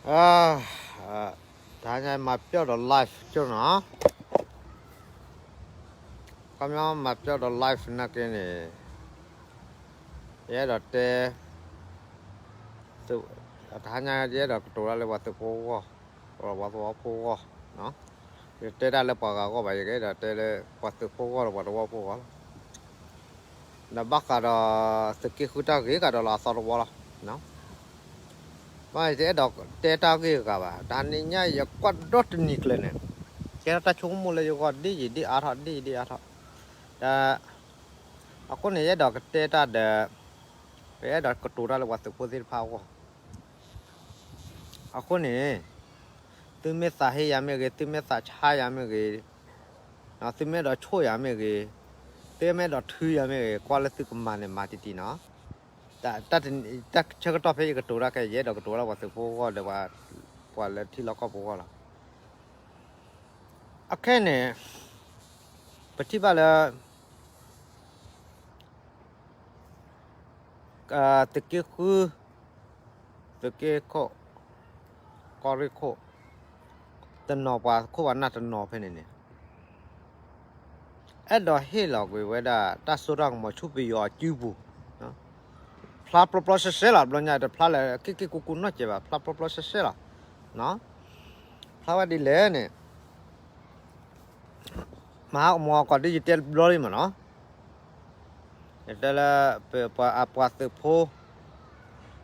အ တဟါညါမၤပျီၢ်ဒီး live ကၠိနီၤ, ခီပညီမၤပျီၢ်ဒီး live နာ်က့န့ၣ်, ယအဲၣ်ဒိးတဲ, တဟါညါယအဲၣ်ဒိးကတိၤတၢ်လၢပှၤသုးဖိဂီၢ်, ပှၤသဝီဖိဂီၢ်, ယတဲတၢ်လၢပှၤဂၤဂီၢ်ဘၣ်, ယကအဲၣ်ဒိးတဲလၢပှၤသုးဖိဂီၢ်ဒီးပှၤသဝီဖိဂီၢ်လီၤ. ဒီးဘၣ်ဃးဒီး သုးက့ဃုတၢ်ဂ့ၢ်ကဒီးလၢအသီတဝီလီၤ. ဘၣ်ယတအဲၣ်ဒိးတဲတၢ်ဂ့ၢ်အဂၤဘၣ်, တဟါညါယကွၢ်ဒီတနံၤကျၢၤန့ၣ်, ကဲထီၣ်တၢ်ဆိကမိၣ်လၢယဂီၢ် ဒ်ယံာ်ဒ်အါထီၣ် ဒ်ယံာ်ဒ်အါထီၣ်, ဒီး အဃိန့ၣ် ယအဲၣ်ဒိးကတဲတၢ်ဒီး ပအဲၣ်ဒိးကတိၤတၢ်လၢပှၤသုးဖိသ့ၣ်တဖၣ်အဂီၢ်. အဃိန့ၣ် သုမ့ၢ်သးဟ့ယၤမ့ၢ်ဂ့ၤ, သုမ့ၢ်သးဆါယၤမ့ၢ်ဂ့ၤ, သုမ့ၢ်အဲၣ်ဒိးဆိၣ်ယၤမ့ၢ်ဂ့ၤ, သုမ့ၢ်အဲၣ်ဒိးထုယၤမ့ၢ်ဂ့ၤ, ကွၢ်လၢသုကမၤန့ၣ်မၤတံၢ်တံၢ်နီၤ. တၢ်ဆၢကတီၢ်ဖဲယကတိၤတၢ်ခဲ ယအဲၣ်ဒိးကတိၤတၢ်လၢပှၤသုးဖိဂီၢ်ဒီး ပှၤလၢထံလီၢ်ကီၢ်ပူၤဂီၢ်လီၤ. အခဲန့ၣ် ပထံၣ်ဘၣ်လၢ သုးက့ဃု, သုးက့ခိၣ်, ကီၢ်ရ့ၣ်ခိၣ်, တနီၤပှၤခိၣ်ပှၤနၢ်တနီၤဖဲန့ၣ်န့ၣ် အဲၣ်ဒိးဟ့ၣ်လီၤကွံာ်ဝဲဒၣ် တၢ်စိတၢ်ကမီၤဆူပယီၤအစုပူၤ, ဖျါပျီပျီစဲစဲလီၤ. ဘျီညါတဖျါလၢ က့ၣ်က့ၣ်ကူကူနီတစဲးဘၣ်, ဖျါပျီပျီစဲစဲလီၤ. ဖျါဝဲဒ်လဲၣ်န့ၣ် မဟါကမီၤကီးဒ်ယတဲတဘျီလံမ့ၢ်နီၤ, ယတဲလၢ ပှၤသုးဖိ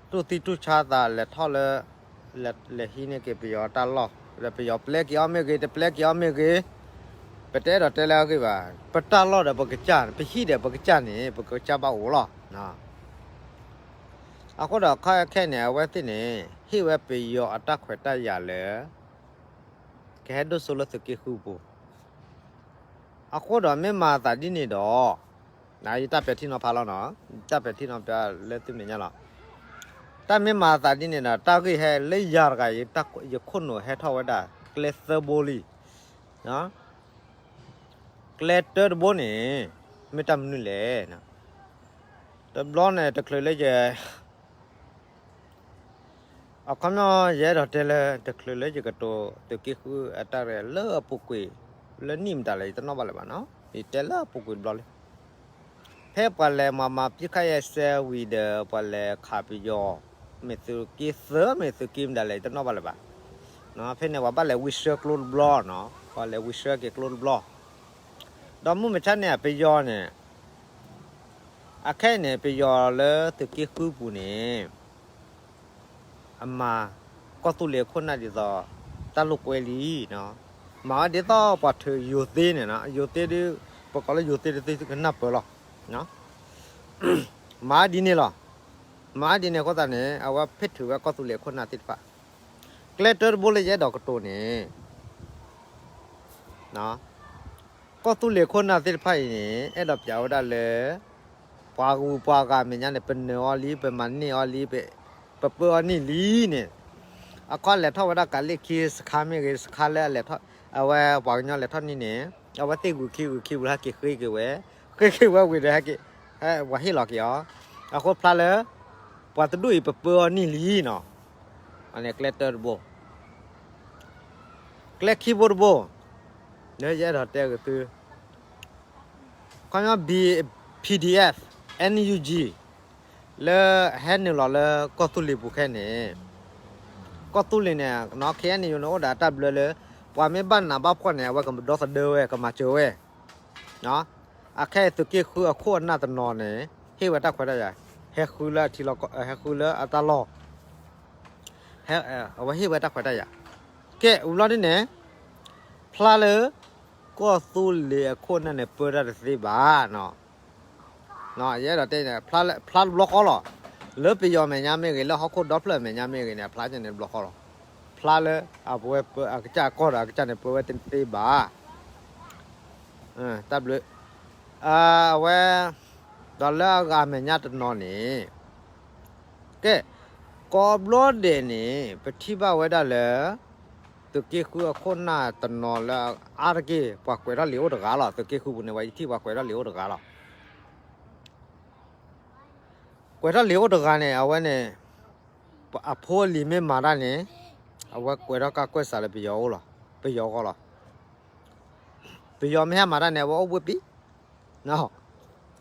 တူၢ်သံတူၢ်ဆါသးလဲၤထီၣ်လၢ လဲၤဟံးန့ၢ်က့ၤပယီၤတၢ်လီၢ်, ဒီးပယီၤပျဲက့ၤအီၤမ့ၢ်ဂ့ၤ, တပျဲက့ၤအီၤမ့ၢ်ဂ့ၤ, ပတအဲၣ်ဒိးတဲလၢအဂ့ၢ်ဘၣ်. ပတၢ်လီၢ်ဒီးပကစၢ်, ပဟံၣ်ဒီးပကစၢ်န့ၣ် ပကစၢ်ဘၣ်အိၣ်လီၤ. အဃိဒီးခဲခဲန့ၣ် အဝဲသ့ၣ်န့ၣ် ဟ့ၣ်ဝဲပယီၤအတၢ်ခွဲးတၢ်ယာ်လၢ ကဟဲဒိၣ်စိလၢသုးက့ဃုပူၤ. အဃိဒီးမ့ၢ်မၤသးဒ်န့ၣ်ဒီး, ယတၢ်ပဲာ်ထံနီၤဖးလီၤနီၤ, တၢ်ပဲာ်ထံနီၤဖးလၢသုမဲာ်ညါလီၤ. တၢ်မ့ၢ်မၤသးဒ်န့ၣ်ဒီး တၢ်ဂ့ၢ်ဟဲလၢယၤတဂၤ ယခိၣ်နူာ်ဟဲထီၣ်ဝဲဒၣ် ကျဲသၢဘိလံ. ကျဲတၢတဘိန့ၣ် မ့ၢ်တၢ်မနုၤလဲၣ်. တဘျီန့ၣ် တချုးလၢယ အခီပညီ ယအဲၣ်ဒိးတဲလၢ တချုးလၢယကတိၤသုးက့ဃုအတၢ်ရဲၣ်လၢအပူၤကွံာ် လၢနံၣ်မတၤလဲၣ် ယတနီၣ်ဘၣ်လၢၤဘၣ်နီၤ, ယတဲလၢအပူၤကွံာ်တဘျီလံ. ဖဲပှၤလဲၤမၤမၤပစ်ခတ်ရပ်စဲဝံၤဒီး ပှၤလဲၤခးပယီၤ, မ့ၢ်သုးက့သၢ မ့ၢ်သုးက့မတၤလဲၣ် ယတနီၣ်ဘၣ်လၢၤဘၣ်. ဖဲန့ၣ် ပှၤဘၣ်လဲၤဝံဆှၢကျိတဘျီနီၤ, ပှၤလဲၤဝံဆှၢက့ၤကျိတဘျီ, ဒီးမုၢ်မဆါန့ၣ် ပယီၤန့ၣ် အခဲအံၤန့ၣ် ပယီၤလၢသုးက့ဃုပူၤန့ၣ် အမၤ ကီၢ်သူလ့ၤအခိၣ်နၢ်ဒ်သိး တၢ်လိာ်ကွဲလံ. မၤဝဲဒ်သိးပှၤထုးယိၤသ့န့ၣ်, ယိၤသ့ဒီး ပကိးလၢယိၤသ့တသ့ကနၢ်ပၢၢ်လီၤ. မၤဒ်န့ၣ်လီၤ. မၤဒ်န့ၣ်အဃိသတးန့ၣ် အဝဲဖ့ၣ်ထုးဝဲကီၢ်သူလ့ၤအခိၣ်နၢ်သ့ၣ်တဖၣ်. ကျဲတၢတဘိလၢယအဲၣ်ဒိးကတိၤန့ၣ် ကီၢ်သူလ့ၤခိၣ်နၢ်သ့ၣ်တဖၣ်အံၤန့ၣ် အဲၣ်ဒိးပျးဝဲဒၣ်လၢ ပှၤဂုၤပှၤဂၤမဲာ်ညါန့ၣ် ပနၢၤအီၤလံ, ပမၤန့ၢ်အီၤလံ, ပပၢအီၤန့ၢ်လံန့ၣ်, အခီလဲၤထီၣ်ဝဲဒၣ်ကးလ့ၣ်ခံစခါမ့ၢ်ဂ့ၤ, စခါလၢအလဲၤထီၣ် အဝဲပှၤကညီလဲၤထီၣ်န့ၢ်န့ၣ် အဝဲသ့ၣ်ဂုၤခံဂုၤခံဝံၤလၢဟဲက့ၤဃ့က့ၤဝဲ, ဃ့က့ၤဝဲဝံၤဒီးဟဲက့ၤ ပှၤဟ့ၣ်လီၤက့ၤအီၤ, အဃိဖျါလၢ ပှၤတဒူၣ်အံၤပပၢအီၤန့ၢ်လံနီၤ. အန့ၣ်ကျဲတၢတဘိ ကျဲခံဘိတဘိ လၢယအဲၣ်ဒိးတဲက့ၤသု, ခီပညီ B, PDF, NUG လၢဟဲနုာ်လီၤလၢကီၢ်သူလ့ၤပူၤခဲန့ၣ်, ကီၢ်သူလ့ၤန့ၣ် KNU န့ၣ်အိၣ်ဒီးအတၢ်ဘျၢလၢ ပှၤမ့ၢ်ဘၣ်နးဘၣ်ဖှီၣ်န့ၣ် အဝဲကဒီသဒၢဝဲ ကမၤစၢၤဝဲ အခဲအံၤသုးက့ဃုအခိၣ်အနၢ်တနီၤန့ၣ် ဟ့ၣ်ဝဲတၢ်ခွဲးတၢ်ယာ်, ဟဲဃုလၢအထံလီၢ်ကီၢ်, ဟဲဃုလၢအတၢ်လီၢ်, အဝဲဟ့ၣ်ဝဲတၢ်ခွဲးတၢ်ယာ်. ကဲ ဝံၤဘျီဒ်န့ၣ် ဖျါလၢ ကီၢ်သူလ့ၤအခိၣ်အနၢ်န့ၣ် ပၢတၢ်တသ့ဘၣ် ယအဲၣ်ဒိးတဲန့ၣ် ဖျါတဘျီဃီလီၤ. လၢပယီၤမဲာ်ညါမ့ၢ်ဂ့ၤ, လၢဟီၣ်ခိၣ်ဒီဖျၢၣ်မဲာ်ညါမ့ၢ်ဂ့ၤန့ၣ် အဖျါန့ၣ်တဘျီဃီလီၤ. ဖျါလၢအဝဲပၢအကစၢ်အကီၢ်ဒီးအကစၢ်န့ၣ် ပၢဝဲတသ့ဘၣ်. တၢ်ဘျုး အဝဲ ဒီးလၢအဂၤမဲာ်ညါတနီၤန့ၣ် ကဲ ကိးဘျီဒဲးန့ၣ် ပထံၣ်ဘၣ်ဝဲဒၣ်လၢ သုးက့ဃုအခိၣ်နၢ်တနီၤလၢအါတက့ၢ် ပှၤကွဲးထီၣ်လံာ်အိၣ်တဂၤလီၤ. သုးက့ဃုပူၤန့ၣ် ပှၤယထံၣ်ပှၤကွဲးထီၣ်လံာ်အိၣ်တဂၤလီၤ. ကွဲးထီၣ်လံာ်အိၣ်တဂၤန့ၣ် အဝဲန့ၣ် အဖိအလံၤမ့ၢ်မၤတၢ်န့ၣ် အဝဲကွဲးထီၣ်ကါကွဲးစးလၢပယီၤအိၣ်လီၤ, ပယီၤဂီၢ်လီၤ. ပယီၤမ့ၢ်ဟဲမၤတၢ်န့ၣ် အဝဲအိၣ်ဘှ့ၣ်ပံၤ,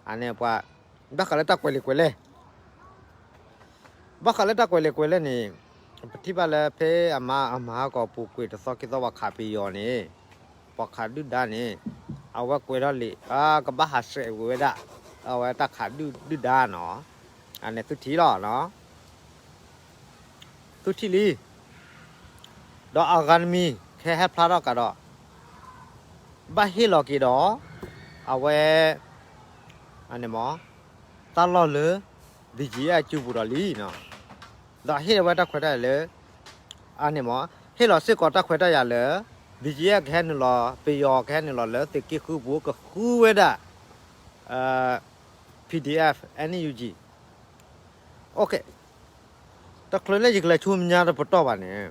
အန့ၣ်ပှၤ ဘၣ်ဃးလၢတၢ်ကွဲးလံာ်ကွဲးလဲၢ်, ဘၣ်ဃးလၢတၢ်ကွဲးလံာ်ကွဲးလဲၢ်န့ၣ် ပထံၣ်ဘၣ်လၢဖဲအမါအမၤဟါကီးပူၤကွံာ်တသီခံသီ ပှၤခးပယီၤန့ၣ်, ပှၤခးဒုၣ်ဒါန့ၣ် အဝဲကွဲးထီၣ်လံာ် အကဘၣ်ဟးဆှဲးဝဲဒၣ် အဝဲတၢ်ခးဒုၣ်ဒါနီၤ. အန့ၣ်သုထံၣ်လီၤ သုထံၣ်လံ. ဒီးအဂၤတမံၤ ခဲဟဲဖျါထီၣ်ကဒီး ဘၣ်ဟ့ၣ်လီၤက့ၤဒီး အဝဲ အန့ၣ်မ့ၢ် တၢ်လီၢ်လၢ ဘံၣ်ကၠံၣ်အဲၣ် စုပူၤဒီးလံနီၤ. ဒီးဟ့ၣ်ဝဲတၢ်ခွဲးတၢ်ယာ်လၢ အန့ၣ်မ့ၢ် ဟ့ၣ်လီၤစ့ၢ်ကီးတၢ်ခွဲးတၢ်ယာ်လၢ ဘံၣ်ကၠံၣ်အဲၣ် ကဟဲနုာ်လီၤ ပယီၤကဟဲနုာ်လီၤလၢသုးက့ဃုပူၤ ကဃုဝဲဒၣ် PDF NUG တချုးလၢယကလဲၤဆူညါတပတီၢ်ဘၣ်န့ၣ်,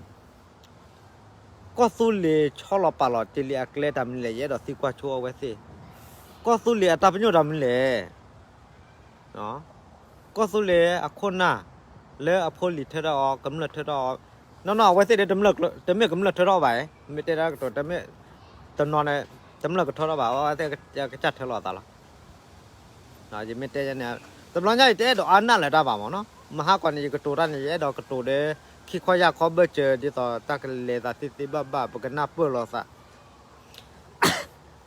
ကီၢ်သူလ့ၤဆီလီၤပာ်လီၤတ့ၢ်လံအကျဲတၢ်မနုၤလဲၣ် ယအဲၣ်ဒိးသံကွၢ်ဆိအဝဲသ့ၣ်, ကီၢ်သူလ့ၤအတၢ်ပညိၣ်တၢ်မနုၤလဲၣ်, ကီၢ်သူလ့ၤအခိၣ်နၢ် လၢအဖိလံၤထၢထီၣ်အီၤ ကမျၢၢ်ထၢထီၣ်အီၤ, နီၢ်နီၢ်အဝဲသ့ၣ်ဒီး တမ့ၢ်ကမျၢၢ်ထၢထီၣ်ဘၣ်, မ့ၢ်တဲဒၣ်ကတိၤ တမ့ၢ် တနီၤန့ၣ် တမ့ၢ်ကမျၢၢ်ကထၢထီၣ်ဘၣ် အဝဲသ့ၣ်ကစၢ်ထၢလီၤအသးလီၤ. ယမ့ၢ်တဲန့ၣ် တဘျီညါအံၤ တအဲၣ်ဒိးအါနၢ်လၢၤတၢ်ဘၣ်မ့ၢ်နီၤ, မဟါကီးန့ၣ် ယကတိၤတၢ်န့ၣ် ယအဲၣ်ဒိးကတိၤဒီး ခံခီယၢ်ခီဘၢၣ်စၢၤ ဒ်သိးတၢ်ကလဲၤသးသ့သ့ဘၣ်ဘၣ် ပကနၢ်ပၢၢ်လိာ်သး,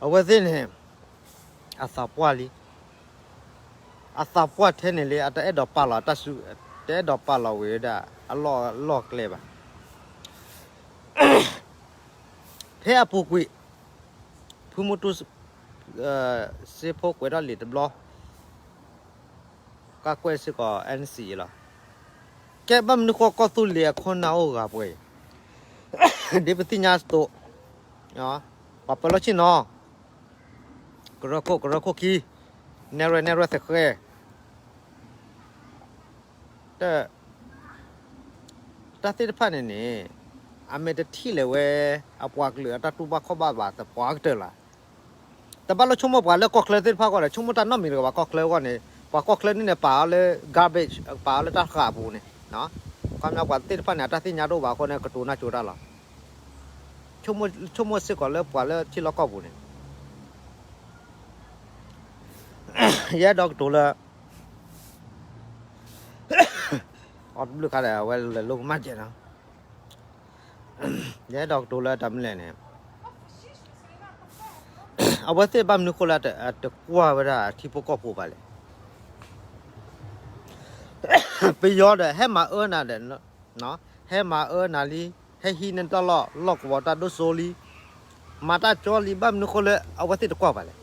အဝဲသ့ၣ်န့ၣ် အသးပှၢ်လံ, အသးပှၢ်ထဲန့ၣ်လံ အတအဲၣ်ဒိးပာ်လီၤတၢ်စု, တအဲၣ်ဒိးပာ်လီၤဝံၤဝဲဒၣ် အလီၢ်အလီၢ်ကျဲဘၣ်. ဖဲအပူၤကွံာ် ဖုမူတူၢ်စ့ဖိကွဲးထီၣ်လံာ်တဘျီ ကကွဲးစ့ၢ်ကီး NCA လီၤ. ကဲဘၣ်မနုၤဃိကီၢ်သူလ့ၤအခိၣ်နၢ်အိၣ်ဂၤပှဲၤအံၤ ဒ်ပသ့ၣ်ညါအသိး, ပှၤပၢၤလီၢ်ဆ့ၣ်နီၤ, ကရၢခိၣ် ကရၢခိၣ်ခံ, နဲၣ်ရွဲၣ် နဲၣ်ရွဲၣ်သဃဲၤ တၢ်သ့ၣ်တဖၣ်န့ၣ်န့ၣ် အမ့ၢ်တထံၣ်လၢၤဝဲ အပှၤကလုာ်အတၢ်တူၢ်ဘၣ်ခီၣ်ဘၣ်ဘၣ်သပှၢ်ကတၢၢ်လီၤ. တဘၣ်လိၣ်ဆိကမိၣ်ပှၤလၢကီၢ်ချၢသ့ၣ်တဖၣ်အဂီၢ်ဒီး ဆိကမိၣ်တၢ်နီတမံၤတဂ့ၤဘၣ် ကီၢ်ချၢအဂီၢ်န့ၣ် ပှၤကီၢ်ချၢန့ၣ်န့ၣ် ပာ်အီၤလၢ garbage ပာ်အီၤလၢတၢ်ဃာ်အပူၤန့ၣ်, ခီပညီပှၤသ့ၣ်တဖၣ်န့ၣ် အတၢ်သ့ၣ်ညါတအိၣ်ဘၣ်အဃိန့ၣ် ကတိၤနၢ်ကၠိတၢ်လီၤ. ဆိကမိၣ်စ့ၢ်ကီးလၢပှၤလၢထံလီၢ်ကီၢ်ပူၤန့ၣ် ယအဲၣ်ဒိးကတိၤလၢ အီတဘျုးခါဒီး အဝဲလဲၤလိာ်ကမၣ်ကဲနီၤ, ယအဲၣ်ဒိးကတိၤလၢတၢ်မနုၤလဲၣ်န့ၣ် အဝဲသ့ၣ်ဘၣ်မနုၤဃိလၢအတကွၢ်ဝဲဒၣ်ထံဖိကီၢ်ဖိဘၣ်လဲၣ်. ပယီၤဒီး ဟဲမၤအၢနၤဒီး ဟဲမၤအၢနၤလံ, ဟဲဟံးန့ၢ်တၢ်လီၢ် လီၢ်ကဝီၤတၢ်ဒိၣ်စိလံ, မၤတၢ်ကၠီလံ ဘၣ်မနုၤဃိလၢအဝဲသ့ၣ်တကွၢ်ဘၣ်လဲၣ်.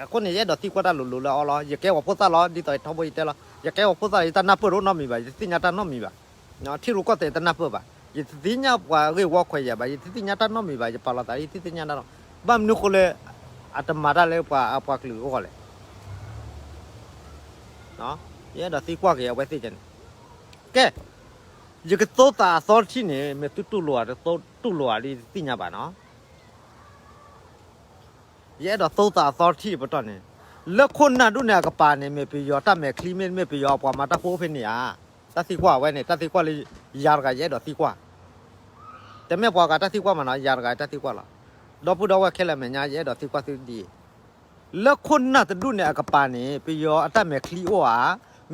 အဃိန့ၣ် ယအဲၣ်ဒိးသံကွၢ်တၢ်လိၤလိၤလၢအီၤလီၤ. ယကဲပှၤဖိသၣ်လီၤ ဒ်သိးယထီဘိယတဲလီၤ. ယကဲပှၤဖိသၣ်လီၤ ယတၢ်နၢ်ပၢၢ်တအိၣ်နီတမံၤဘၣ်, ယတသ့ၣ်ညါတၢ်နီတမံၤဘၣ်. ထံရူၢ်ကီၢ်သဲးယတနၢ်ပၢၢ်ဘၣ်, ယတသ့ၣ်ညါပှၤဂ့ၢ်ဝီခွဲးယာ်ဘၣ်, ယတသ့ၣ်ညါတၢ်နီတမံၤဘၣ်, ယပာ်လီၤသးလၢယတသ့ၣ်ညါတၢ်နီ, ဘၣ်မနုၤဃိလၢ အတမၤတၢ်လၢပှၤအပှၤကလုာ်အဂီၢ်လဲၣ်. ယအဲၣ်ဒိးသံကွၢ်က့ၤအဝဲသ့ၣ်န့ၣ်, ကဲ, ယကသိသးအသီတထံၣ်န့ၣ် မ့ၢ်သုတူၢ်လိာ်ဧါ တတူၢ်လိာ်ဧါဒီး ယတသ့ၣ်ညါဘၣ်နီၤ. ယအဲၣ်ဒိးသိသးအသီတထံၣ်ပတီၢ်န့ၣ်, လၢခိၣ်နၢ်ဒူၣ်န့ၣ်အကပၤန့ၣ် မ့ၢ်ပယီၤတၢ်မဲာ်ချံ မ့တမ့ၢ်ပယီၤအပှၤမၤတၢ်ဖိဖဲန့ၣ်ဧါ. တၢ်သံကွၢ်ဝဲန့ၣ် တၢ်သံကွၢ်လၢယၤတဂၤယအဲၣ်ဒိးသံကွၢ်, တမ့ၢ်ပှၤဂၤတၢ်သံကွၢ်မးနီၤ, ယၤတဂၤတၢ်သံကွၢ်လီၤ. ဒီပုၢ်ဒီဝဲၢ်ခဲလၢာ်အမဲာ်ညါ ယအဲၣ်ဒိးသံကွၢ်သုဒ်အံၤ, လၢခိၣ်နၢ်တဒူၣ်န့ၣ်အကပၤန့ၣ် ပယီၤအတၢ်မဲာ်ချံအိၣ်ဧါ,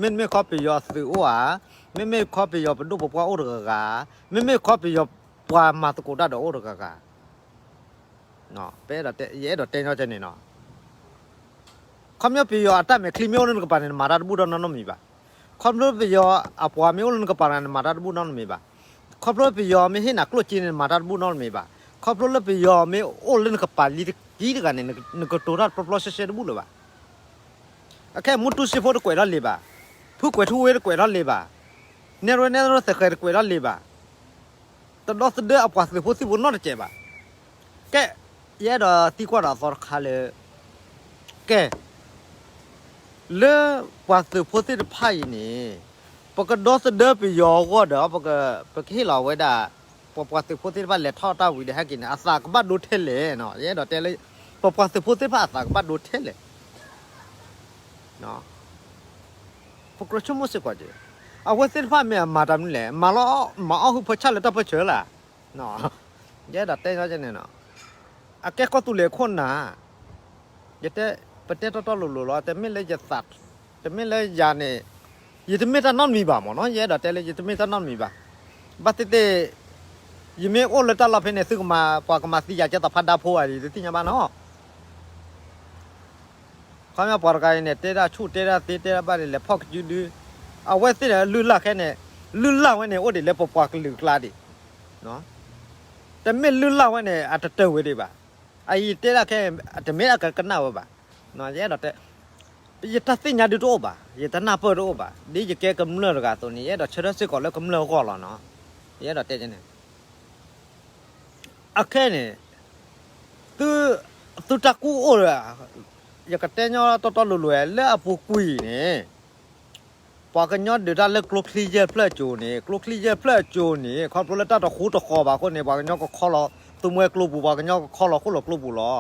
မ့တမ့ၢ်ခီပယီၤအသုးအိၣ်ဧါ, မ့မ့ၢ်ခီပယီၤပဒိၣ်ပပှၢ်အိၣ်တဂၤဂၤ, မ့မ့ၢ်ခီပယီၤပှၤမၤသကိးတၢ်ဒီးအိၣ်တဂၤဂၤ ပအဲၣ်ဒိးတဲ ယအဲၣ်ဒိးတဲညီကဲန့ၣ်နီၤ. ခီပညီပယီၤအတၢ်မဲာ်ချံမ့ၢ်အိၣ်လၢနကပၤန့ၣ် နမၤတၢ်တဘူၣ်ဒီးနီတမံၤဘၣ်. ခီဖျိပယီၤအပှၤမ့ၢ်အိၣ်လၢနကပၤန့ၣ် နမၤတၢ်တဘူၣ်နီတမံၤဘၣ်. ခီဖျိပယီၤမ့ၢ်ဟ့ၣ်နၤကျိၣ်စ့န့ၣ် နမၤတၢ်တဘူၣ်နီတမံၤဘၣ်. ခီဖျိလၢပယီၤမ့ၢ်အိၣ်လၢနကပၤလံတကံတဂၤန့ၣ် နကတိၤတၢ်တပျီပျီရှဲရှဲတဘူၣ်လၢၤဘၣ်. အခဲမူတူစ့ဖိတကွဲးထီၣ်လံာ်ဘၣ်, ဖုကွဲးထူဝ့တကွဲးထီၣ်လံာ်ဘၣ်, နဲၣ်ရွဲနဲၣ်ရွဲသဃဲးတကွဲးထီၣ်လံာ်ဘၣ်. တဒီသဒၢအပှၤသုးဖိသံၣ်ဖိနီတစဲးဘၣ်. ကဲ, ယအဲၣ်ဒိးသံကွၢ်ဒီးအသီတခါလၢ, ကဲ, လၢပှၤသုးဖိသ့ၣ်တဖၣ်အံၤန့ၣ်, ပကဒီသဒၢပယီၤအဂီၢ်ဒီး ပကဟ့ၣ်လီၤဝဲဒၣ် ပပှၤသုးဖိသ့ၣ်တဖၣ်လဲၤထီၣ်တၢ်ဝံၤဒီးဟဲက့ၤန့ၣ် အသးကဘၣ်ဒိထဲလဲၣ်နီၤ. ယအဲၣ်ဒိးတဲလၢ ပပှၤသုးဖိသ့ၣ်တဖၣ်အသးကဘၣ်ဒိထဲလဲၣ်. ပကြၢးဆိကမိၣ်စ့ၢ်ကီးက့ၤ, အဝဲသ့ၣ်တဖၣ်မ့ၢ်အမၤတၢ်မနုၤလဲၣ်, မၤလီၤ မၤအီၣ်ဟုဖၢဆၣ်လၢတၢ်ပၢၢ်ဆၢလၢ ယအဲၣ်ဒိးတဲန့ၣ်နီၤ, အကဲကီၢ်သူလ့ၤခိၣ်နၢ်, ယတဲ, ပတဲတီတီလိၤလိၤလီၤ, တမ့ၢ်လၢယသး, တမ့ၢ်လၢယၤန့ၣ်, ယတမ့ၢ်တၢ်နီတမံၤဘၣ်မ့ၢ်နီၤ, ယအဲၣ်ဒိးတဲလၢယတမ့ၢ်တၢ်နီတမံၤဘၣ်. ဘၣ်သ့ၣ်သ့ၣ်, ယမ့ၢ်အိၣ်လၢတၢ်လီၢ်ဖဲန့ၣ် သုကမၤ, ပှၤကမၤသံယၤကဲသးဖးဒါဖိဧါ ယတသ့ၣ်ညါဘၣ်နီၤ. ခီပညီပှၤတဂၤအံၤန့ၣ် တဲဒၣ်ဆူၣ်တဲဒၣ်သ့တဲဒၣ်ဘၣ်န့ၣ် လဲၤဖီၣ်ကစုဒု, အဝဲသ့ၣ်န့ၣ် လုၢ်လၢ်ခဲန့ၣ်, လုၢ်လၢ်ဝဲန့ၣ် အိၣ်ဒံးလၢပပှၤကလုာ်ကျါဒံး, တမ့ၢ်လုၢ်လၢ်ဝဲန့ၣ် အတတၢၢ်ဝဲဒံးဘၣ်. အအံၤတဲဒၣ်ခဲ, တမ့ၢ်အကကနၣ်ဝဲဘၣ်. ယအဲၣ်ဒိးတဲ, ယတၢ်သ့ၣ်ညါဒုတအိၣ်ဘၣ်, ယတနၢ်ပၢၢ်တအိၣ်ဘၣ်, ဒ်ယကဲကမျၢၢ်တဂၤအသိးန့ၣ် ယအဲၣ်ဒိးဆၢထၢၣ်စ့ၢ်ကီးလၢကမျၢၢ်အဂီၢ်လီၤနီၤ. ယအဲၣ်ဒိးတဲန့ၣ် အခဲန့ၣ်, သု, သုတၢ်ကူၣ်အိၣ်ဒီး, ယကတဲညီတီတီလိၤလိၤ လၢအပူၤကွံာ်န့ၣ်, ပှၤကညီဒုးတၢ်လၢကျိချံယဲၢ်ဖျၢၣ်အစိၤန့ၣ်, ကျိချံယဲၢ်ဖျၢၣ်အစိၤန့ၣ် ခီဖျိလၢတၢ်တဃူတဃီၤဘၣ်အဃိန့ၣ် ပှၤကညီကခီလီၤ, သုးမွဲကျိပူၤ ပှၤကညီကခီလီၤ ဃိၣ်လီၤကျိပူၤလီၤ.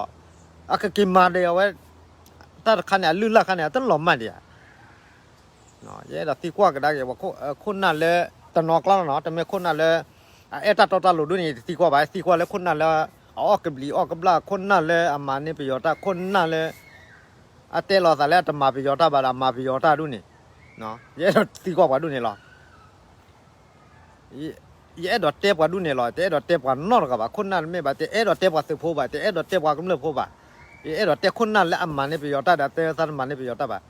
အကက့ၤမၤဒီးအဝဲ, တၢ်တခါန့ၣ် အလုၢ်လၢ်ခါန့ၣ် အတလီၤမၢ်ဒံးဧါ. ယအဲၣ်ဒိးသံကွၢ်ကဒါက့ၤ ခိၣ်နၢ်လၢ, တနီၤကျါလီၤနီၤ, တမ့ၢ်ခိၣ်နၢ်လၢ, အအဲၣ်တၢ်တီတၢ်လိၤဒုန့ၣ် ယတသံကွၢ်ဘၣ်, သံကွၢ်လၢခိၣ်နၢ်လၢ, အအီၣ်ကဘျံးအီၣ်ကဘျၣ်, ခိၣ်နၢ်လၢအမၤန့ၢ်ပယီၤတၢ်, ခိၣ်နၢ်လၢ, အတဲလီၤသးလၢအတမၤပယီၤတၢ်ဘၣ်ဒီး အမၤပယီၤတၢ်ဒုန့ၣ်, ယအဲၣ်ဒိးသံကွၢ်ပှၤဒုန့ၣ်လီၤ. ယအဲၣ်ဒိးတဲပှၤဒုန့ၣ်လီၤ, တအဲၣ်ဒိးတဲပှၤနီတဂၤဘၣ်, ခိၣ်နၢ်တမ့ၢ်ဘၣ်, တအဲၣ်ဒိးတဲပှၤသုးဖိဘၣ်, တအဲၣ်ဒိးတဲပှၤကမျၢၢ်ဖိဘၣ်, ယအဲၣ်ဒိးတဲခိၣ်နၢ်လၢအမၤန့ၢ်ပယီၤတၢ်ဒီး အတဲသးတမၤန့ၢ်ပယီၤတၢ်ဘၣ်.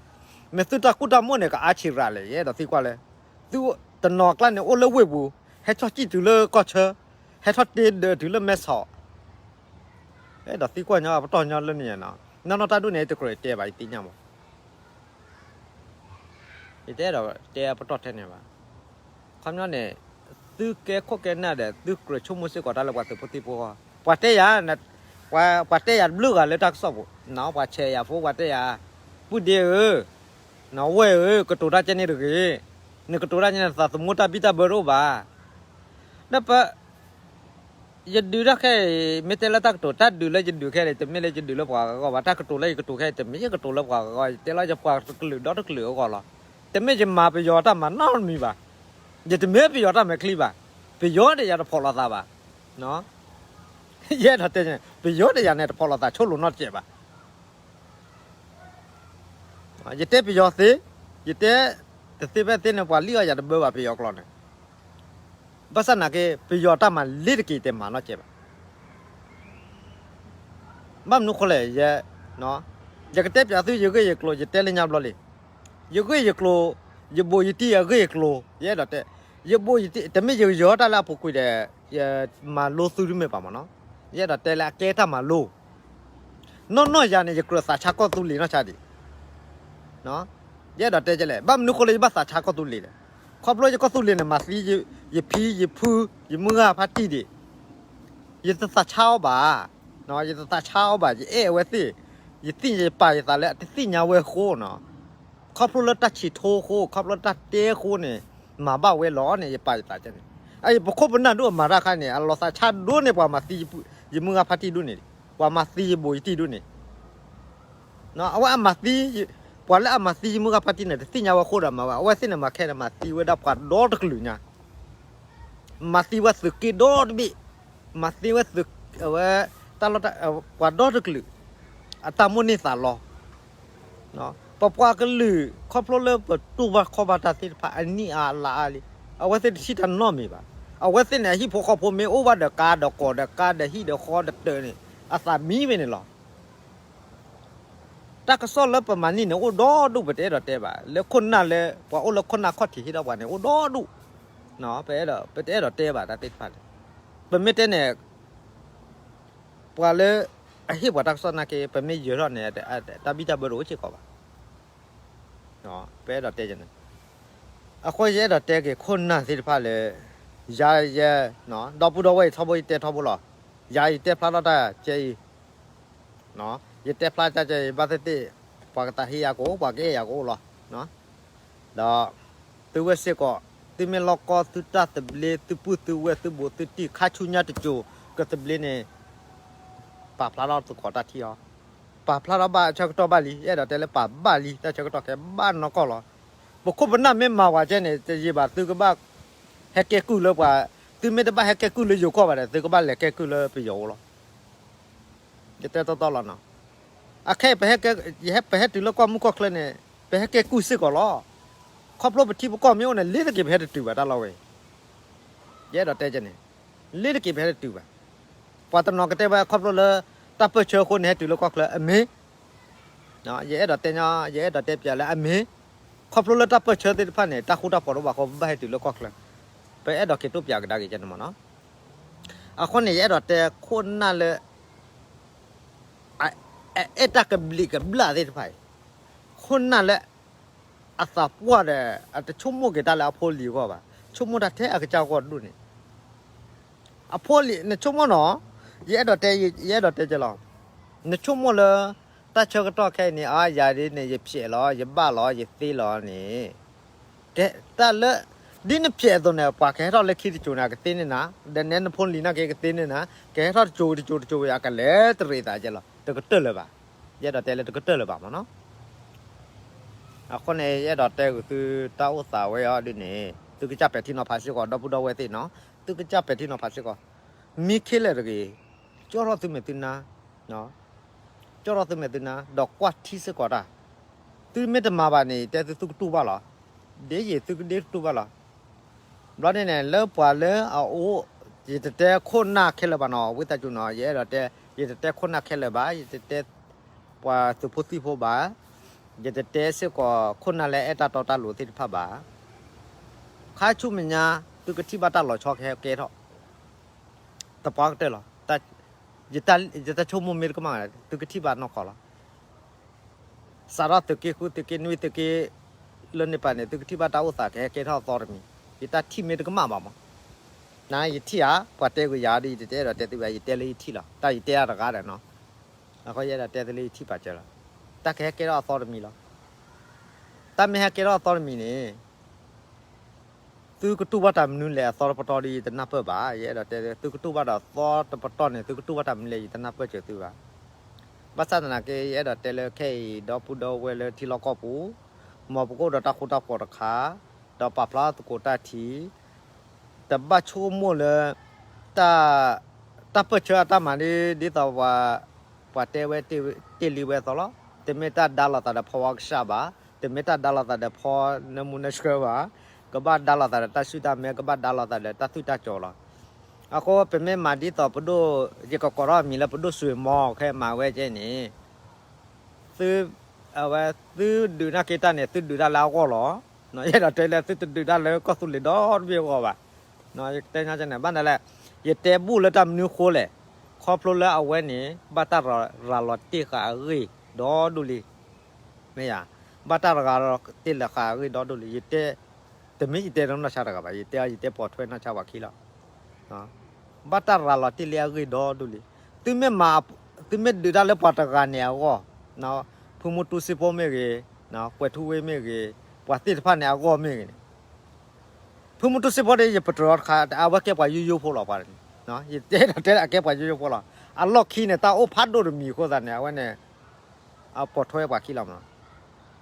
မ့ၢ်သုတၢ်ကူၣ်တၢ်မိၣ်န့ၣ် ကအါဆံးရၤလဲၣ်, ယအဲၣ်ဒိးသံကွၢ်လၢ, သုတနီၤကျါန့ၣ် အိၣ်လၢဝ့ၢ်ပူၤ, ဟဲထီၣ်စံၣ်တုၤလၢကီၢ်ဆၢ, ဟဲထီၣ်တ့ဒၢးတုၤလၢမဲဆီး အဲၣ်ဒိးသံကွၢ်ညီအပတီၢ်ညီလၢန့ၣ်နီၤ, နီၢ်နီၢ်တၢ်ဒုန့ၣ် ယတကြၢးတဲဘၣ် ယသ့ၣ်ညါမး, ယတအဲၣ်ဒိးတဲအပတီၢ်ထဲန့ၣ်ဘၣ်. ခီပညီန့ၣ်, သုကဲခိၣ်ကဲနၢ်ဒီး သုကြၢးဆိကမိၣ်စ့ၢ်ကီးတၢ်လၢပှၤသုးဖိသံၣ်ဖိအဂီၢ်, ပှၤတဲယၤ, ပှၤတဲယၤတဘျုးဂၤလၢတၢ်ကစီၣ်ပူၤ, ပှၤဆဲးယၤဖိ ပှၤတဲယၤ, ပုၢ်ဒ့ဧၢ, ဝဲၢ်ဧၢ, ကတိၤတၢ်ကဲန့ၣ်တဂ့ၤ, နကတိၤတၢ်ကဲန့ၣ် နသးသမူတၢ်ဘံၣ်တၢ်ဘၢတအိၣ်ဘၣ်. ဒီးပ ယဒုးတၢ်ခဲအံၤ မ့ၢ်တဲလၢတၢ်ကတိၤ တၢ်ဒုးလၢယဒုးခဲအံၤ တမ့ၢ်လၢယဒုးလၢပှၤဂၤအဂီၢ်ဘၣ်, တၢ်ကတိၤလၢယကတိၤခဲအံၤ တမ့ၢ်ယကတိၤလၢပှၤဂၤအဂီၢ်, ယတဲလီၤယပှၤကလုာ်ဒီတကလုာ်အဂီၢ်လီၤ. တမ့ၢ်ယမၤပယီၤတၢ်မၤနီတမံၤဘၣ်, ယတမ့ၢ်ပယီၤတၢ်မဲာ်ချံဘၣ်, ပယီၤဒီးယၤတဖီၣ်လိာ်သးဘၣ်. ယအဲၣ်ဒိးတဲ, ပယီၤဒီးယၤန့ၣ် တဖီၣ်လိာ်သးဆိလိာ်နီတစဲးဘၣ်. ယတဲပယီၤသ့, ယတဲတသ့ဖဲသ့န့ၣ် ပှၤလံၣ်အီၣ်ယၤတဘၢဘၣ် ပယီၤကျိာ်န့ၣ်, ဘၣ်ဆၣ်နာ်က့ ပယီၤတၢ်မၤလ့ၤတက့ၤ တမၤနီတစဲးဘၣ်. ဘၣ်မနုၤဃိလဲၣ်, ယ, ယကတဲပၠးသု ယဂ့ၢ်ယကျိၤ ယတဲလၢညါဘျီလံ. ယဂ့ၢ်ယကျိၤ, ယဘူးယတံၢ်အဂ့ၢ်ယကျိၤ ယအဲၣ်ဒိးတဲ, ယဘူးယတံၢ် တမ့ၢ်ယကယီၤတၢ်လၢအပူၤကွံာ်ဒီး ယမၤလိသုတမ့ၢ်ဘၣ်မးနီၤ, ယအဲၣ်ဒိးတဲလၢအကဲတၢ်မၤလိ နီၢ်နီၢ်ယၤန့ၣ် ယကြၢးသးဆါကီၢ်သူလ့ၤနီၢ်ဆါဒံး, ယအဲၣ်ဒိးတဲကလဲၣ်, ဘၣ်မနုၤဃိလၢ ယဘၣ်သးဆါကီၢ်သူလ့ၤလဲၣ်, ခီဖျိယကီၢ်သူလ့ၤန့ၣ် မၤသံယဖံယဖု ယမုၢ်ဂၤဖါတံၢ်ဒံး, ယတသးဆါအီၤဘၣ်, ယတသးဆါအီၤဘၣ်, ယအဲၣ်အဝဲသ့ၣ်, ယသ့ၣ်ညါယပာ်ယသးလၢအတသ့ၣ်ညါဝဲအဃိနီၤ, ခီဖျိလၢတၢ်ဆံးထိအဃိ ခီဖျိလၢတၢ်တဲအဃိန့ၣ်, မၤဘၣ်ဝဲလီၤန့ၣ် ယပာ်ယသးန့ၣ်, အအံၤပခိၣ်ပနၢ်ဒိၣ်အမၤတၢ်ခါန့ၣ် အလီၤသးဆါဒိၣ်န့ၢ်ပှၤမၤသံယမုၢ်ဂၤဖါတံၢ်ဒိၣ်န့ၢ်, ပှၤမၤသံယဘူးယတံၢ်ဒိၣ်န့ၢ် အဝဲအမၤသံ, ပှၤလၢအမၤသံယမုၢ်ဂၤဖါတံၢ်န့ၣ် တသ့ၣ်ညါဝဲအဃိဒီးမၤဝဲ, အဝဲသ့ၣ်န့ၣ်မၤခဲန့ၣ် မၤသံဝဲဒၣ်ပှၤဒီတကလုာ်ညါ, မၤသံဝဲသုးက့ဒီတဘ့ၣ်, မၤသံဝဲသုး, အဝဲ, တၢ်လီၢ်တၢ်, ပှၤဒီတကလုာ်, အတၢ်မိၣ်န့ၢ်သးလီ ပပှၤကလုာ် ခီဖျိလၢပတူၢ်ဘၣ်ခီၣ်ဘၣ်တၢ်သ့ၣ်တဖၣ် အနံၣ်အါလါအါလံ, အဝဲသ့ၣ်တထံၣ်တၢ်နီတမံၤဘၣ်. အဝဲသ့ၣ်န့ၣ် အဟံၣ်ဖိဃီဖိမ့ၢ်အိၣ်ဘၣ်ဒီးကါဒီးကိးဒီးကါဒီးဟံၣ်ဒီးဃီဒီးတၢ်န့ၣ် အသးမံဝဲန့ၣ်လီၤ. တၢ်ကစီၣ်လၢပမၤန့ၢ်န့ၣ် အိၣ်ဒီဒူၣ် ပတအဲၣ်ဒိးတဲဘၣ်. လၢခိၣ်နၢ်လၢ ပှၤအိၣ်လၢခိၣ်နၢ်ခီၣ်ထံးဟ့ၣ်ဒီးပှၤန့ၣ် အိၣ်ဒီဒူၣ်, ပတအဲၣ်ဒိးတဲဘၣ်တၢ်သ့ၣ်တဖၣ်န့ၣ်. ပမ့ၢ်တဲန့ၣ် ပှၤလၢအဟ့ၣ်ပှၤတၢ်ကစီၣ်နာ်က့ ပမ့ၢ်ယၢၤထီၣ်န့ၣ် တၢ်ဘံၣ်တၢ်ဘၢတအိၣ်စ့ၢ်ကီးဘၣ်. ပအဲၣ်ဒိးတဲန့ၣ်, အဃိယအဲၣ်ဒိးတဲက့ၤခိၣ်နၢ်သ့ၣ်တဖၣ်လၢ ယၤယဲ, ဒီပုၢ်ဒီဝဲၢ်အံၤထီဘိယတဲထီဘိလီၤ. ယၤယတဲဖျါထီၣ်တၢ်ကဲအံၤ, ယတဲဖျါတၢ်ကဲအံၤ ဘၣ်သ့ၣ်သ့ၣ် ပှၤကသးဟ့ယၤကအိၣ် ပှၤကအဲၣ်ယၤကအိၣ်လီၤ. ဒီး သုဝဲစ့ၢ်ကီး သုမ့ၢ်လီၢ်ကီၢ်သုတၢ်သဘျ့ သုပုၢ်သုဝဲၢ်သုဘူးသုတံၢ် ခါဆူညါတစိၤ ကသဘျ့န့ၣ် ပာ်ဖျါထီၣ်သကိးတၢ်ထံၣ်အီၤ, ပာ်ဖျါထီၣ်ဘၣ်ဆၢကတီၢ်ဘၣ်လံ. ယအဲၣ်ဒိးတဲလၢပာ်ဘၣ်လံ တၢ်ဆၢကတီၢ်ခဲဘၣ်နီၢ်ကီၢ်လီၤ. ပခိၣ်ပနၢ်မ့ၢ်မၤဝဲကဲန့ၣ် တယံာ်ဘၣ်သုကဘၣ် ဟဲကဲကုၢ်လၢပှၤ သုမ့ၢ်တဘၣ်ဟဲကဲကုၢ်လၢယိၤကီၢ်ဘၣ်ဒီး သုကဘၣ်လဲၤကဲကုၢ်လၢပယီၤအအိၣ်လီၤ. ယတဲတီတီလီၤနီၤ. အခဲအံၤ ပဟဲကဲ, ယဟဲ, ပဟဲတုၤလၢကီၢ်မုၢ်ကီၢ်ချၢန့ၣ် ပဟဲကဲကုၢ်စ့ၢ်ကီးလီၤ. ခီဖျိပထံပကီၢ်မ့ၢ်အိၣ်န့ၣ် လ့ၤတက့ၤ ပဟဲတတုၤဘၣ်တၢ်လီၢ်ဝဲအံၤ. ယအဲၣ်ဒိးတဲကဲန့ၣ်, လ့ၤတက့ၤ ပဟဲတတုၤဘၣ်. ပှၤတနီၤကတဲဝဲ ခီဖျိလၢ တၢ်ပၢၢ်ဆၢအဃိန့ၣ် ဟဲတုၤလၢကီၢ်ချၢ အမ့ၢ် ယအဲၣ်ဒိးတဲညီ, ယအဲၣ်ဒိးတဲပျးလၢအမ့ၢ်, ခီဖျိလၢတၢ်ပၢၢ်ဆၢသ့ၣ်တဖၣ်န့ၣ် တၢ်ဃူတၢ်ဖိးတအိၣ်ဘၣ်အဃိ ပဘၣ်ဟဲတုၤလၢကီၢ်ချၢ, ပအဲၣ်ဒိးက့ၤတိၢ်ပျးကဒါက့ၤကဲန့ၣ်မ့ၢ်နီၤ. အဃိန့ၣ် ယအဲၣ်ဒိးတဲခိၣ်နၢ်လၢ အအဲၣ်တၢ်ကဘျံးကဘျၣ်သ့ၣ်တဖၣ်အံၤ, ခိၣ်နၢ်လၢ အသးပှၢ်ဒီး အတဆိကမိၣ်က့ၤတၢ်လၢအဖိလံၤအဂီၢ်ဘၣ်, ဆိကမိၣ်တၢ်ထဲအကစၢ်ဂီၢ်ဒိၣ်န့ၣ် အဖိလံၤ နဆိကမိၣ်နီၤ, ယအဲၣ်ဒိးတဲ, ယအဲၣ်ဒိးတဲကဲလီၤ. နဆိကမိၣ်လၢ တၢ်ဆၢကတီၢ်ခဲအံၤန့ၣ် အါ ယၤဒ်န့ၣ် ယဖျဲးလီၤ, ယဘၣ်လီၤ, ယသ့လီၤန့ၣ်, ကဲတၢ်လၢ ဒ်နဖျဲးအသိးန့ၣ် ပှၤကဟဲထီၣ်လၢခံတစိၤန့ၣ် အကသ့န့ၢ်နၤ, ဒီးနဲနဖိလံၤနာ်က့ကသ့န့ၢ်နၤ, ကဟဲထီၣ်တစိၤတစိၤတစိၤဝဲ အကလဲၤတရံးသးကဲလီၤ, တကတၢၢ်လၢၤဘၣ်. ယအဲၣ်ဒိးတဲလၢတကတၢၢ်လၢၤဘၣ်မ့ၢ်နီၤ. အဃိန့ၣ် ယအဲၣ်ဒိးတဲဂ့ၤသုတၢ်အိၣ်သးဝဲအီၤဒ်န့ၣ် သုကစၢ်ပဲာ်ထံနီၤဖးစ့ၢ်ကီး ဒီပုၢ်ဒီဝဲၢ်သ့ၣ်နီၤ, သုကစၢ်ပဲာ်ထံနီၤဖးစ့ၢ်ကီး, မံခ့လဲၣ်တဂ့ၤ, ကၠီထီၣ်သုမဲာ်သုနါ, ကၠီထီၣ်သုမဲာ်သုနါ ဒီးကွၢ်ထံစ့ၢ်ကီးတၢ်, သုမ့ၢ်တမၤဘၣ်န့ၣ် တဲသုသုကတူၢ်ဘၣ်လီၤ, ဒ်ယံာ်သုကဒ့ကတူၢ်ဘၣ်လီၤ. ဘျီန့ၣ်န့ၣ် လၢပှၤလၢအအိၣ်, ယတတဲခိၣ်နၢ်ခဲလၢာ်ဘၣ်နီၤ, ဝံသးစူၤနီၤ, ယအဲၣ်ဒိးတဲ, ယတတဲခိၣ်နၢ်ခဲလၢာ်ဘၣ်, ယတတဲ ပှၤသုးဖိသံၣ်ဖိဘၣ်, ယတတဲစ့ၢ်ကီးခိၣ်နၢ်လၢအဲၣ်တၢ်တီတၢ်လိၤသ့ၣ်တဖၣ်ဘၣ်. ခါဆူမဲာ်ညါ သုကထံၣ်ဘၣ်တၢ်လီၤဆီကဟဲကဲထီၣ် သပှၢ်ကတၢၢ်လီၤ. ယတၢ်ဆိကမိၣ်မ့ၢ်တကမၣ် သုကထံၣ်ဘၣ်နီၢ်ကီၢ်လီၤ. စးထီၣ်သုးက့ဃု သုးက့နွံ သုးက့လၢန့ၣ်ပၤန့ၣ် သုကထံၣ်ဘၣ်တၢ်အိၣ်သးကဟဲကဲထီၣ်အသီတမံၤ, ယတၢ်ထံၣ်မ့ၢ်တကမၣ်ဘၣ်မး. နယထံၣ်ဧါ, ပှၤတဲဂ့ၤယၤဒီး ယတအဲၣ်ဒိးတဲသုဘၣ်, ယတဲလၢယထံၣ်လီၤ, တၢ်ယတဲအတဂၤဒီးနီၤ, အဃိယအဲၣ်ဒိးတဲသုလၢယထံၣ်ပာ်စၢၤလီၤ. တၢ်ကဟဲကဲထီၣ်အသီတမံၤလီၤ. တၢ်မ့ၢ်ဟဲကဲထီၣ်အသီတမံၤန့ၣ် သုကတူၢ်ဘၣ်တၢ်မနုၤလဲၣ်အသီတပတီၢ်ဒီးယတနၢ်ပၢၢ်ဘၣ်, ယအဲၣ်ဒိးတဲ သုကတူၢ်ဘၣ်ဒီးအသီတပတီၢ်န့ၣ် သုကတူၢ်ဘၣ်တၢ်မနုၤလဲၣ်ယတနၢ်ပၢၢ်စၢၤသုဘၣ်. ဘၣ်ဆၣ်သနာ်က့ ယအဲၣ်ဒိးတဲလၢခဲအံၤ ဒီပုၢ်ဒီဝဲၢ်လၢထံလီၢ်ကီၢ်ပူၤ, မ်ပကအိၣ်ဒီးတၢ်ဃူတၢ်ဖိးတခါ, ဒီးပာ်ဖျါသကိးတၢ်ထံ တဘၣ်ဆိကမိၣ်လၢ တၢ်, တၢ်ပၢၢ်ဆၢအတၢ်မၤန့ၣ် ဒ်သိးပှၤ, ပှၤတဲဝဲတ့ၢ်လံဝဲအသိးလီၤ. တမ့ၢ်တၢ်ဒါလိာ်သးဒီးဖီဝါကစၢ်ဘၣ်, တမ့ၢ်တၢ်ဒါလိာ်သးဒီးဖီနၢမူနၢဆှၢဘၣ်, ကဘၣ်ဒါလိာ်သးဒီးတၢ်ဆူၣ်တၢ်မဲ, ကဘၣ်ဒါလိာ်သးဒီးတၢ်သွံၣ်တၢ်စီၤလီၤ. အဃိပမ့ၢ်မၤဒ်သိးပဒိၣ်, ယကကိးထီၣ်အမံၤလၢပဒိၣ်စွ့ၤမီၤ ခဲမၤဝဲကဲန့ၣ် သု, အဝဲသုဒုးနာ်က့တၢ်န့ၣ် သုဒုးတၢ်လၢအဂီၢ်လီၤ. ယအဲၣ်ဒိးတဲလၢသုတဒုးတၢ်လၢကီၢ်သူလ့ၤဒီတဘ့ၣ်အဂီၢ်ဘၣ်. ယတဲညါန့ၣ် ဘၣ်နလဲၣ်, ယတဲဘူၣ်လၢတၢ်မနုၤဃိလဲၣ်, ခီဖျိလၢအဝဲန့ၣ် ဘၣ်တၢ်ရၤလီၤတ့ၢ်ဃာ်အဂ့ၢ်ဒီဒူၣ်လံ. မ့ၢ်ယါ, ဘၣ်တၢ်ရၤလီၤတ့ၢ်လၢဃာ်အဂ့ၢ်ဒီဒူၣ်လံ. ယတဲ, တမ့ၢ်ယတဲနီၢ်ဆါတဂၤဘၣ်, ယတဲ, ယတဲပိာ်ထွဲနီၢ်ဆါပှၤခံလီၤ. ဘၣ်တၢ်ရၤလီၤတ့ၢ်လံအဂ့ၢ်ဒီဒူၣ်လံ. သုမ့ၢ်မၤ, သုမ့ၢ်ဒုးတၢ်လၢပှၤတဂၤန့ၣ်အဂီၢ်, ဖုမူတူစ့ဖိမ့ၢ်ဂ့ၤ, ကွဲးထူဝ့မ့ၢ်ဂ့ၤ, ပှၤသ့ၣ်တဖၣ်န့ၣ်အဂီၢ်မ့ၢ်ဂ့ၤန့ၣ်, ဖုမူတူစ့ဖိဒီး ယပတြၢၤတခါ အဝဲကဲပှၤယိယိဖိလီၤပှၤန့ၣ်, ယတဲဒီးတဲအကဲပှၤယိယိဖိလီၤ. အလီၢ်ခံန့ၣ် တၢ်အိၣ်ဖးဒိၣ်တမံၤအဃိသတးန့ၣ် အဝဲန့ၣ် အပိာ်ထွဲပှၤခံလီၤမး.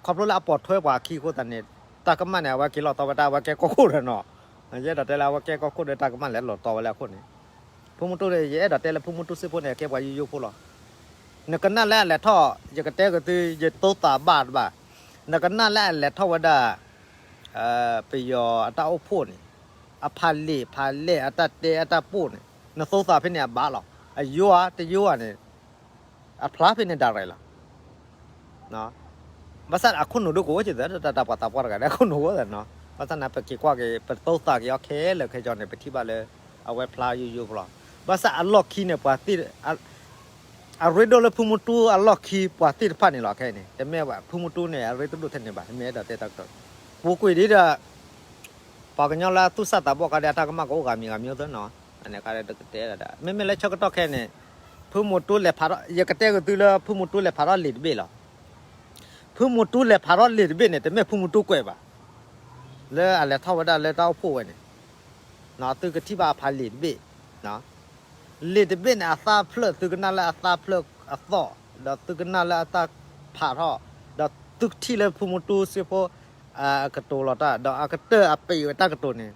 ခီဖျိလၢအပိာ်ထွဲပှၤအခံအဃိသတးန့ၣ် တၢ်ကမၣ်န့ၣ် အဝဲက့ၤလီၤတီဝဲတၢ် အဝဲကဲကီၢ်ခိၣ်ဒီးနီၤ. ယအဲၣ်ဒိးတဲလၢအဝဲကဲကီၢ်ခိၣ်ဒီးတၢ်ကမၣ်လဲၤလီၤတီဝဲလၢအခိၣ်န့ၣ်, ဖုမူတူန့ၣ် ယအဲၣ်ဒိးတဲလၢဖုမူတူစ့ဖိန့ၣ် အကဲပှၤယိယိဖိလီၤ. နကနၣ်လၢအလဲၤထီၣ် ယကတဲက့ၤသု ယတိသးဘၣ်တဘၣ်, နကနၣ်လၢအလဲၤထီၣ်ဝဲဒၣ် ပယီၤအတၢ်အိၣ်ဖှိၣ်န့ၣ်, အဖးလံာ်ဖးလဲၢ်အတၢ်တဲအတၢ်ပိၢ်န့ၣ် နတိသးဖဲန့ၣ်အဘၣ်လီၤ. အယိဧါတယိဧါန့ၣ် အဖျါဖဲန့ၣ်ဒၣ်ရဲၣ်လီၤ. ဘၣ်ဆၣ်အခိၣ်နူာ်ဒိၣ်ကအိၣ်က့ၤသၢ တၢ်ပှၤသးပှၢ်တဂၤဒီး အခိၣ်နူာ်အိၣ်သၢနီၤ. ဘၣ်ဆၣ်န့ၣ် ပက့ၤကွၢ်က့ၤ ပတိသးက့ၤအီၤခဲလၢာ်ခဲဆ့န့ၣ် ပထံၣ်ဘၣ်လၢ အဝဲဖျါယိယိဖိလီၤ. ဘၣ်ဆၣ်အလီၢ်ခံန့ၣ် ပှၤသ့ၣ် အရ့ဒိၣ်လၢဖုမူတူအလီၢ်ခံ ပှၤသ့ၣ်တဖၣ်န့ၣ်လီၤ. ခဲအံၤန့ၣ် တမ့ၢ်ဘၣ် ဖုမူတူန့ၣ် အရ့တဒိၣ်ထဲန့ၣ်ဘၣ်. မ့ၢ်အဲၣ်ဒိးတဲတၢ်ကတိၤ ပူၤကွံာ်ဒ်ဒီး ပှၤကညီလၢအသူၣ်စၢ်သးဘီၣ်ခါဒီး အတၢ်ကမၣ်ကအိၣ်ဂၤမံၤဂၤမံၤအိၣ်သၢနီၤ. အန့ၣ်ခါဒီး တကတဲဒၣ် မ့မ့ၢ်လၢဆၢကတီၢ်ခဲအံၤန့ၣ် ဖုမူတူလဲၤဖးထီၣ် ယကတဲက့ၤသုလၢဖုမူတူလဲၤဖးထီၣ်လံာ်တဘ့ၣ်လီၤ. ဖုမူတူလဲၤဖးထီၣ်လံာ်တဘ့ၣ်န့ၣ် တမ့ၢ်ဖုမူတူကွဲးဘၣ်. လၢအလဲၤထီၣ်ဝဲဒၣ်လၢတၢ်အိၣ်ဖှိၣ်ဝဲန့ၣ် သုကထံၣ်ဘၣ်အဖးလံာ်တဘ့ၣ်, လံာ်တဘ့ၣ်န့ၣ် အသၣ်ဖျၢၣ် သုကနၣ်လၢအသၣ်ဖျၢၣ်အသီၣ်, ဒီးသုကနၣ်လၢအတၢ်ဖးထီၣ်, ဒီးသုကထံၣ်လၢဖုမူတူစ့ဖိ အကတိၤလီၤတၢ် ဒီးအကတၢၢ်အပံာ်ဝဲတၢ်ကတိၤန့ၣ်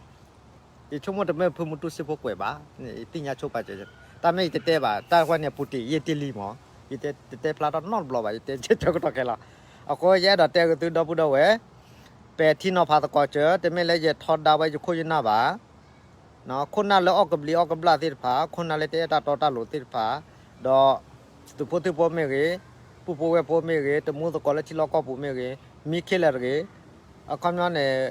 ယဆိကမိၣ်တမ့ၢ်ဖုမူတူၢ်စ့ဖိကွဲးဘၣ်, ယသ့ၣ်ညါဆိပာ်စၢၤ, တၢ်မ့ၢ်ယတတဲဘၣ်, တၢ်ဝဲန့ၣ် ပူၤတ့ၢ်ယ့ၢ်တ့ၢ်လံမး, ယတတဲဖျါထီၣ်နီတဘျီဘၣ်, ယတဲကၢကတီၢ်ခဲလီၤ. အဃိယအဲၣ်ဒိးတဲက့ၤသုဒီပုၢ်ဒီဝဲၢ်, ပဲာ်ထံနီၤဖးသကိးစၢၤ, တမ့ၢ်လၢယထီဒါဝဲယခိၣ်ယနၢ်ဘၣ် ခိၣ်နၢ်လၢအီၣ်ကဘျံးအီၣ်ကဘျၣ်သ့ၣ်တဖၣ်, ခိၣ်နၢ်လၢတအဲၣ်တၢ်တီတၢ်လိၤသ့ၣ်တဖၣ်, ဒီး သုးဖိသံၣ်ဖိမ့ၢ်ဂ့ၤ, ပုၢ်ဖိဝဲၢ်ဖိမ့ၢ်ဂ့ၤ, တမူသကိးလၢထံလီၢ်ကီၢ်ပူၤမ့ၢ်ဂ့ၤ, မံခ့လၢာ်တဂ့ၤ, အခီပညီန့ၣ်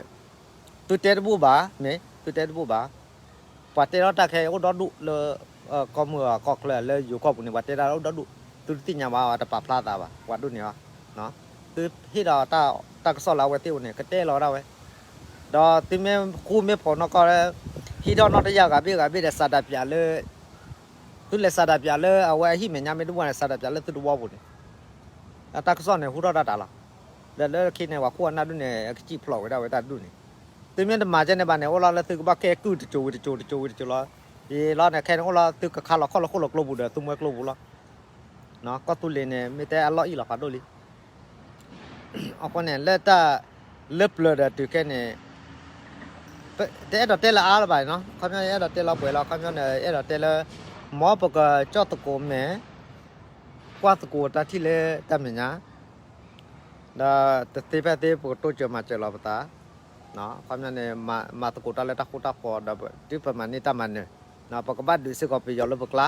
သုတဲတဘူၣ်ဘၣ်, မ့ၢ် သုတဲတဘူၣ်ဘၣ်. ပှၤတဲထီၣ်တၢ်ခဲအံၤအိၣ်ဒီဒူၣ်လၢ ကီၢ်မုၢ်အကီၢ်ချၢလၢယိၤကီၢ်ပူၤန့ၣ် ပှၤတဲတၢ်အိၣ်ဒီဒူၣ်, သုတသ့ၣ်ညါဘၣ် တပာ်ဖျါသးဘၣ်, ပှၤဒိၣ်န့ၢ်အီၤ, သုဟ့ၣ်ဒီးတၢ်ကစီၣ်လၢအဝဲသ့ၣ်အိၣ်န့ၣ် ကတဲလီၤဝဲဒၣ်ဝဲ, ဒီးသုမ့ၢ်ဃူမ့ၢ်ဖိးနီၢ်ကီၢ်လၢ ဟံးထီၣ်နီၣ်တယၢ်ဂၤဘ့ၣ်ဂၤဘ့ၣ်ဒီး စးဒးပၠးလၢ သုလဲၤစးဒးပၠးလၢအဝဲအဟံၣ်မဲာ်ညါမ့ၢ်တဘူၣ်န့ၣ် စးဒးပၠးလၢသုတဝီပူၤန့ၣ်, တၢ်ကစီၣ်န့ၣ် ဟူထီၣ်တၢ်တၢ်လီၤ. ဒီးလၢခံန့ၣ် ပှၤခိၣ်အနၢ်ဒူၣ်န့ၣ် အကစံၣ်ဖျိးဝဲဒၣ်ဝဲတၢ်ဒူၣ်န့ၣ်, သုမ့ၢ်တမၤကဲန့ၣ်ဘၣ်န့ၣ် အိၣ်လီၤလၢသုကဘၣ်ကဲကုၢ်တစိၤဝံၤတစိၤ တစိၤဝံၤတစိၤလီၤ. ယလီၤန့ၣ် ခဲန့ၣ်အိၣ်လီၤ သုကခါလီၤခီၣ်လီၤဃိၣ်လီၤကျိပူၤဒီး သုမွဲကျိပူၤလီၤ. ကီၢ်သူလ့ၤန့ၣ် မ့ၢ်တဲအလီၢ်အံၣ်လီၤဖးဒိၣ်လံ. အဃိန့ၣ် လၢတၢ်လၢပျၢၤဒီးတုၤခဲန့ၣ် တအဲၣ်ဒိးတဲလၢအါလၢၤဘၣ်နီၤ, ခီပညီယအဲၣ်ဒိးတဲလီၤပှဲၤလီၤ, ခီပညီန့ၣ် အဲၣ်ဒိးတဲလၢ မ်ပကကၠီၣ်သကိးမဲာ် ကွၢ်သကိးတၢ်ထံၣ်လၢတၢ်မဲာ်ညါ, ဒီးတသ့ဖဲသ့ ပကတိစၢၤမၤစၢၤလီၤပသး, ခီပညီန့ၣ် မၤသကိးတၢ်လၢတၢ်ဃူတၢ်ဖိး ဒီးတုၤပမၤန့ၢ်တၢ်မၤနၢၤ, ပကဘၣ်ဒုးစ့ၢ်ကီးပယီၤလၢပကျါ,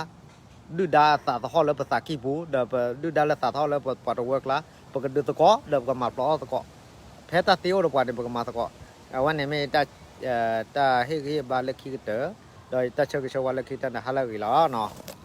ဒုၣ်ဒါအသးသဟီၣ်လၢပသးကံၢ်ပူၤ ဒီးပဒုၣ်ဒါလၢသးသဟီၣ်လၢပပှၤတဝၢကျါ, ပကဒုးသကိး ဒီးပကမၤပျီအီၣ်သကိး, ဖဲတၢ်သ့အိၣ်ဒီးပှၤန့ၣ် ပကမၤသကိး, အဝဲန့ၣ်မ့ၢ် တၢ်ဟ့ၣ်ဂံၢ်ဟ့ၣ်ဘါလၢခံကတၢၢ်, ဒီးတၢ်ဆၢဂ့ၤဆၢဝါလၢခံကတၢၢ်န့ၣ် ဟါလၢအဂ့ၤလီၤနီၤ.